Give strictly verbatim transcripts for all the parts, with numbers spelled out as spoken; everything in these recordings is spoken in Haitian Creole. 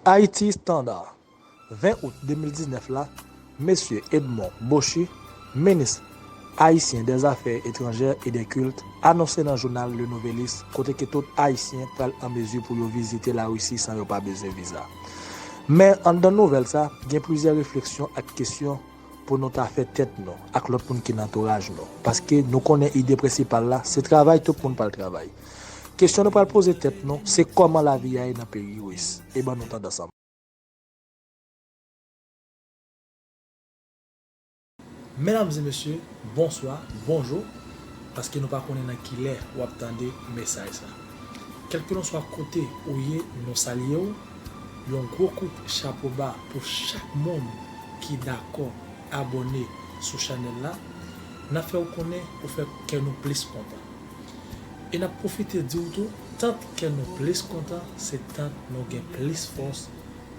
Haïti Standard, ven out de mil diznèf la, Mesye Edmond Bochit, minis ayisyen dè Zafè Etranjè e dè Kilt, anonse nan jounal Le Nouvelliste kote ke tout Ayisyen pral an mezi pou yo vizite Larisi san yo pa bezwen viza. Men anndan nouvèl sa, gen plizyè refleksyon ak kesyon pou nou ta fè tèt nou ak lòt moun ki nan antouraj nou. Paske nou konnen ide prensipal la, se travay, tout moun pral travay. Kesyon nou pral poze tèt nou, se kòman lavi a ye nan peyi Ris? E ban nou tande ansanm. Medam e mesye, bonswa, bonjou, paske nou pa konnen nan ki lè w ap tande mesaj sa. Kèlkelanswa kote ou ye, nou salye w. Yon gwo kout chapo ba pou chak moun ki dakò abòne sou chanèl la. N ap fè w konnen ou fè kè nou plis kontan. E n ap pwofite di w tou, tant kè nou plis kontan, se tant nou gen plis fòs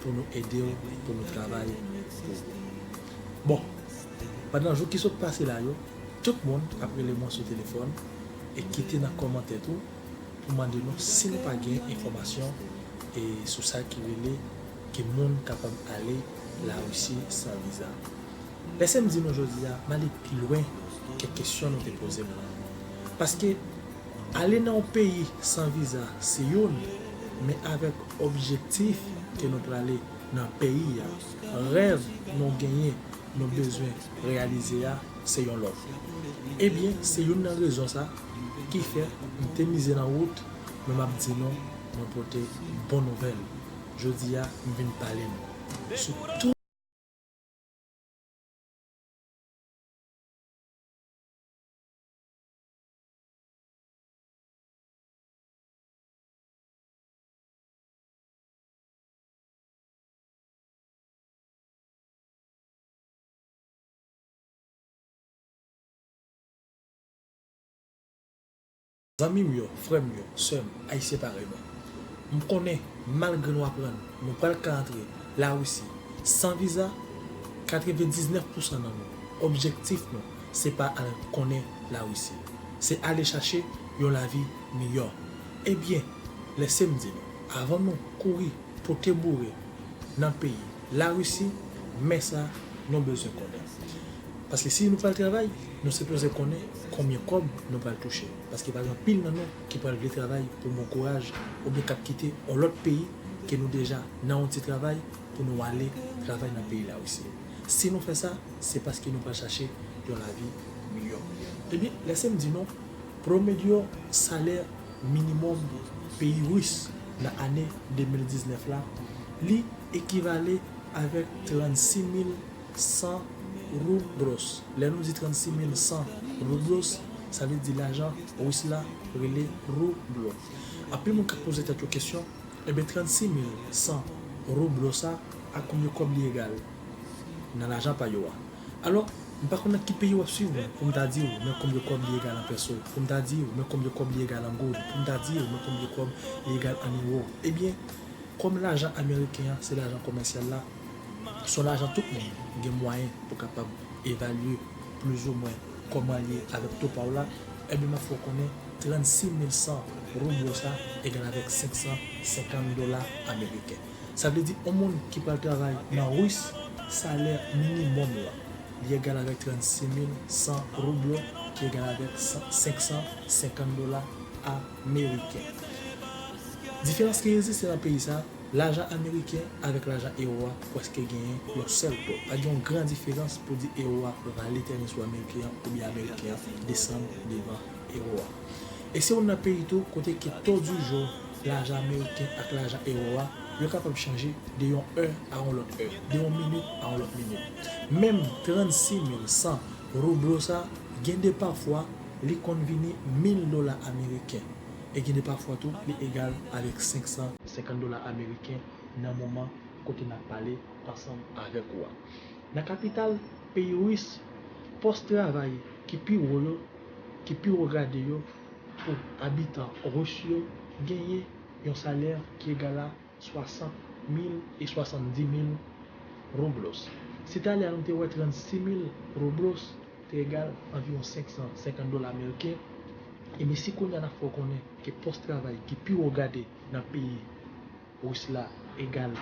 pou nou ede w, pou nou travay pou ou. Bon, pandan jou ki sot pase la yo, tout moun ap rele mwen sou telefòn e kite nan kòmantè tou pou mande nou si nou pa gen enfòmasyon e sou sa ki rele ke moun kapab ale Larisi san viza. Lèse m di nou jodi a, m ale pi lwen ke kesyon nou te poze m nan. Paske ale nan yon peyi san viza se youn, men avèk objektif ke nou prale nan peyi a, rèv nou genyen, nou bezwen reyalize a, se yon lòt. Ebyen, se youn nan rezon sa ki fè m te mize nan wout, men m ap di nou, mwen pote bon nouvèl. Jodi a, m vin pale nou sou tout Zanmi m yo, frè m yo, sè m, ayisyen parèy mwen. M konnen, malgre nou aprann nou pral ka antre Larisi san viza, katrevendiznèf pousan nan nou, objektif nou, se pa al konnen Larisi. Se ale chache yon lavi miyò. Ebyen, lèse m di nou, avan nou kouri pote boure nan peyi Larisi, men sa nou bezwen konnen. Paske si nou pral travay, nou sipoze konnen konbyen kòb nou pral touche. Paske pa gen anpil nan nou ki pral vle travay pou bon kouraj oubyen k ap kite yon lòt peyi ke nou deja nan yon ti travay pou nou ale travay nan peyi Larisi. Si nou fè sa, se paske nou pral chache yon lavi miyò. Ebyen, lèse m di nou, pwomedyo salè minimòm peyi Ris nan ane de mil diznèf la, li ekivale avèk trannsis mil san rublos. Lè nou di trannsis mil san rublos, sa vle di lajan Ris la rele rublo. Anpil moun k ap poze tèt yo kesyon, ebyen trannsis mil san rublo sa, a konbyen kòb li egal nan lajan pa yo a? Alò, m pa konn nan ki peyi w ap swiv mwen pou m ta di w men konbyen kòb li egal an pèso, pou m ta di w men konbyen kòb li egal an goud, pou m ta di w men konbyen kòb li egal an ewo. Ebyen, kòm lajan ameriken an se lajan komèsyal la, se yon lajan tout moun gen mwayen pou kapab evalye plizoumwen kòman l ye avèk to pa w la, ebyen, m ap fè w konnen trannsis mil san rublo sa egal avèk senk san senkant dola ameriken. Sa vle di, yon moun ki pral travay nan Ris, salè minimòm lan, li egal avèk trannsis mil san rublo, ki egal avèk san, senk san senkant dola ameriken. Diferans ki egziste nan peyi sa, lajan ameriken avèk lajan ewo a prèske genyen yon sèl to. Pa gen yon gran diferans pou di ewo a prale tèren sou ameriken an oubyen ameriken an desann devan ewo a. E se youn nan peyi tou kote ke to di jou lajan ameriken ak lajan ewo a, yo kapab chanje de yon è a yon lòt è, de yon minit a yon lòt minit. Menm trannsis mil san rublo sa, gen de pafwa, li konn vini mil dola ameriken. E gen de pafwa tou, li egal avèk senk san senkant dola ameriken nan moman kote n ap pale ansanm avèk ou a. Nan kapital peyi Ris, pòs travay ki pi wo yo, ki pi wo grade yo pou abitan Ris yo, genyen yon salè ki egal a swasant mil e swasanndis mil rublos. Si talè a nou te wè trannsis mil rublos te egal anviwon senk san senkant dola ameriken, ebyen si kounye a n ap fè w konnen ke pòs travay ki pi wo grade nan peyi Ris la egal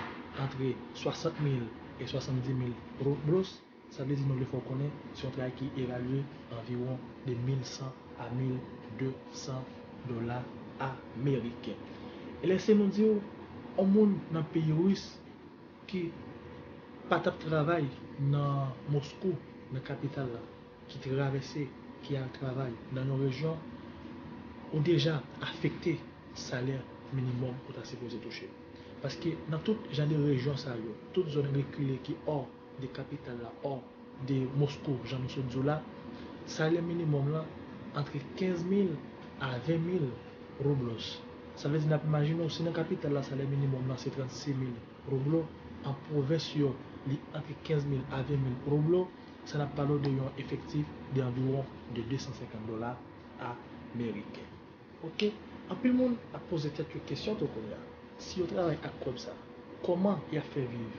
antre swasant mil e swasanndis mil rublos, sa vle di nou vle fè w konnen se yon travay ki evalye anviwon de mil san a mil de san dola ameriken. E lèse nou di w, yon moun nan peyi Ris ki pa t ap travay nan Moskou, nan kapital la, ki travèse, ki al travay nan yon rejyon, ou deja afekte salè minimòm ou ta sipoze touche. Paske nan tout jan de rejyon sa yo, tout zòn rekile ki hors de kapital la, hors de Moskou, jan nou sot di w la, salè minimòm lan antre kenz mil a ven mil rublos. Sa vle di, n ap imajine w, si nan kapital la salè minimòm lan se trannsis mil rublo, an pwovens yo, li antre kenz mil a ven mil rublo, sa n ap pale w de yon efektif de anviwon de de san senkant dola ameriken. Oke? Anpil moun ap poze tèt yo kesyon tou kounye a. Si yo travay ak kòb sa, kòman y ap fè viv?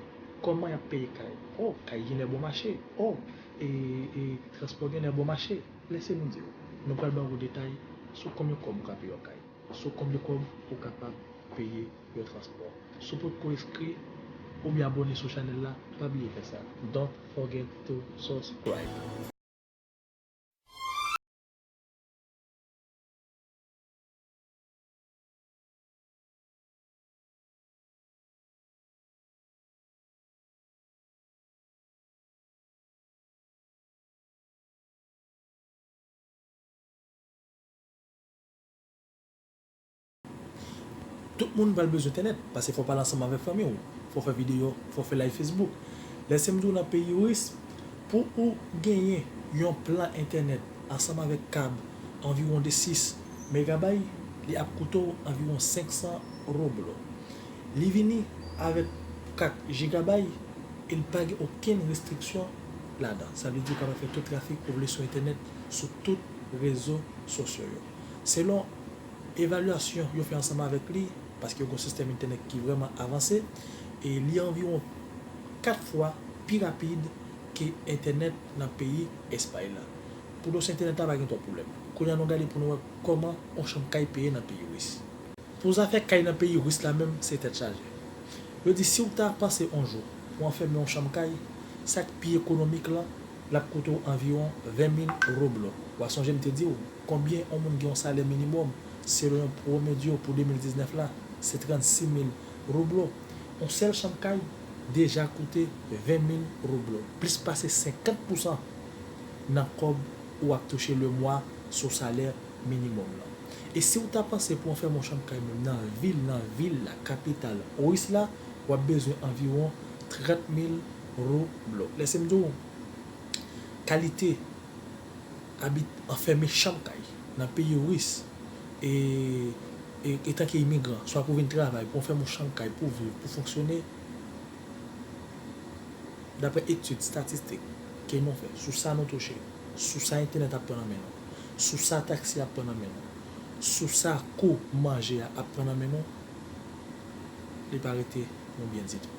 Kòman y ap peye kay? O, kay genlè bon mache. O, e, e, transpò genlè bon mache. Lèse nou di w, nou pral ba w detay sou konbyen kòb ou ka peye yon kay, sou konbyen kòb ou kapab peye yon transpò. Si w potko enskri oubyen abòne sou chanèl la, pa bliye fè sa. Don't forget to subscribe. Tout moun pral bezwen entènèt, paske fò w pale ansanm avèk fanmi w, fò w fè videyo, fò w fè live Facebook. Lèse m di w, nan peyi Ris, pou ou genyen yon plan entènèt ansanm avèk kab anviwon de sis megabay, li ap koute w anviwon senk san rublo. Li vini avèk kat jigabay e li pa gen okenn restriksyon ladan. Sa vle di ou kapab fè tout trafik ou vle sou entènèt, sou tout rezo sosyo yo. Selon evalyasyon yo fè ansanm avèk li, paske yo gen yon sistèm entènèt ki vrèman avanse, e li anviwon kat fwa pi rapid ke entènèt nan peyi Espay la. Pou dosye entènèt la, pa gen twòp pwoblèm. Kounye a, nou gade pou nou wè kòman yon chanm kay peye nan peyi Ris. Pou zafè kay nan peyi Ris la menm, se tèt chaje. Yo di si w ta panse yon jou pou w anfèmen yon chanm kay, sa k pi ekonomik lan, l ap koute w anviwon ven mil rublo. W a sonje m te di w konbyen yon moun gen yon salè minimòm selon yon promedyo pou de mil diznèf la, se trannsis mil rublo. Yon sèl chanm kay deja koute ven mil rublo, plis pase senkant pousan nan kòb ou ap touche lemwa sou salè minimòm lan. E si w ta panse pou w anfèmen yon chanm kay menm nan vil, nan vil la, kapital Ris la, w ap bezwen anviwon trant mil rublo. Lèse m di w, kalite abit anfèmen chanm kay nan peyi Ris, e, e, etanke imigran, swa pou vin travay, pou w anfèmen yon chanm kay, pou viv, pou fonksyone, daprè etid, estatistik ke nou fè, sou sa nou touche, sou sa entènèt ap pran nan men nou, sou sa taksi ap pran nan men nou, sou sa kou manje a ap pran nan men nou, li pa rete yon byen ditou.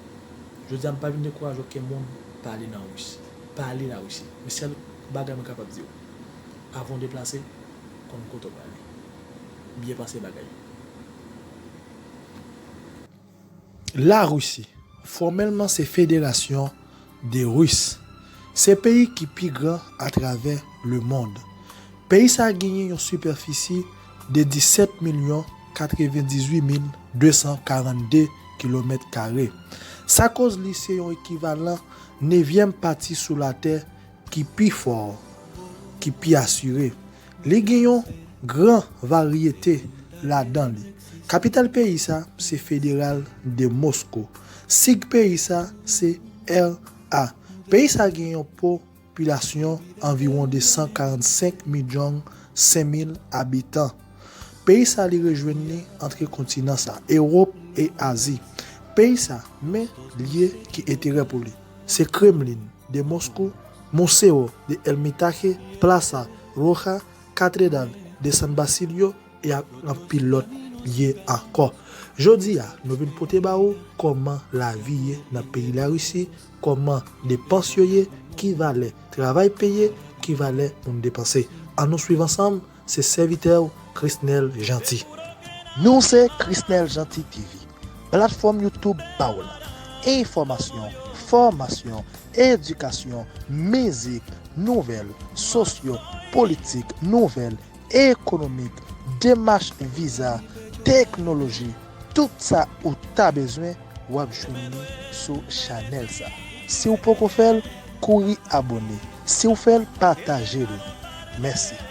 Jodi a, m pa vin dekouraje okenn moun pa ale nan Ris, pa ale Larisi. Men sèl bagay mwen kapab di w, avan w deplase, konn kote w prale. Byen panse bagay yo. Larisi, fòmèlman se Fédération de Russie. Se peyi ki pi gran atravè lemonn. Peyi sa a genyen yon sipèfisi de disèt milyon katrevendizuit mil de san karannde kilomèt kare. Sa koz li se yon ekivalan nevyèm pati sou latè ki pi fò, ki pi asire. Li gen yon gran varyete ladan li. Kapital peyi sa se Fédéral de Moscou. Sig peyi sa se R A. Peyi sa gen yon popilasyon anviwon de san karannsenk milyon senk mil abitan. Peyi sa li rejwenn li antre kontinan sa, Ewòp e Azi. Peyi sa, men lye ki enterè pou li. Se Kremlin de Moskou, Museo de Ermitage, Plaza Roja, Katedral de San Basilio e ak anpil lòt lye ankò. Jodi a, nou vin pote ba ou kòman lavi ye nan peyi Larisi, kòman depans yo ye, ki valè travay peye, ki valè moun depanse. Ann nou swiv ansanm, se sèvitè w, Chrisnel Jeanty. Nou se Chrisnel Jeanty T V, platfòm YouTube pa w la. enfòmasyon, fòmasyon, edikasyon, mizik, nouvèl, sosyo, politik, nouvèl, ekonomik, demach viza, teknoloji, tout sa ou ta bezwen, w ap jwenn li sou chanèl sa. Si w poko fè l, kouri abòne. Si w fè l, pataje l. Mèsi.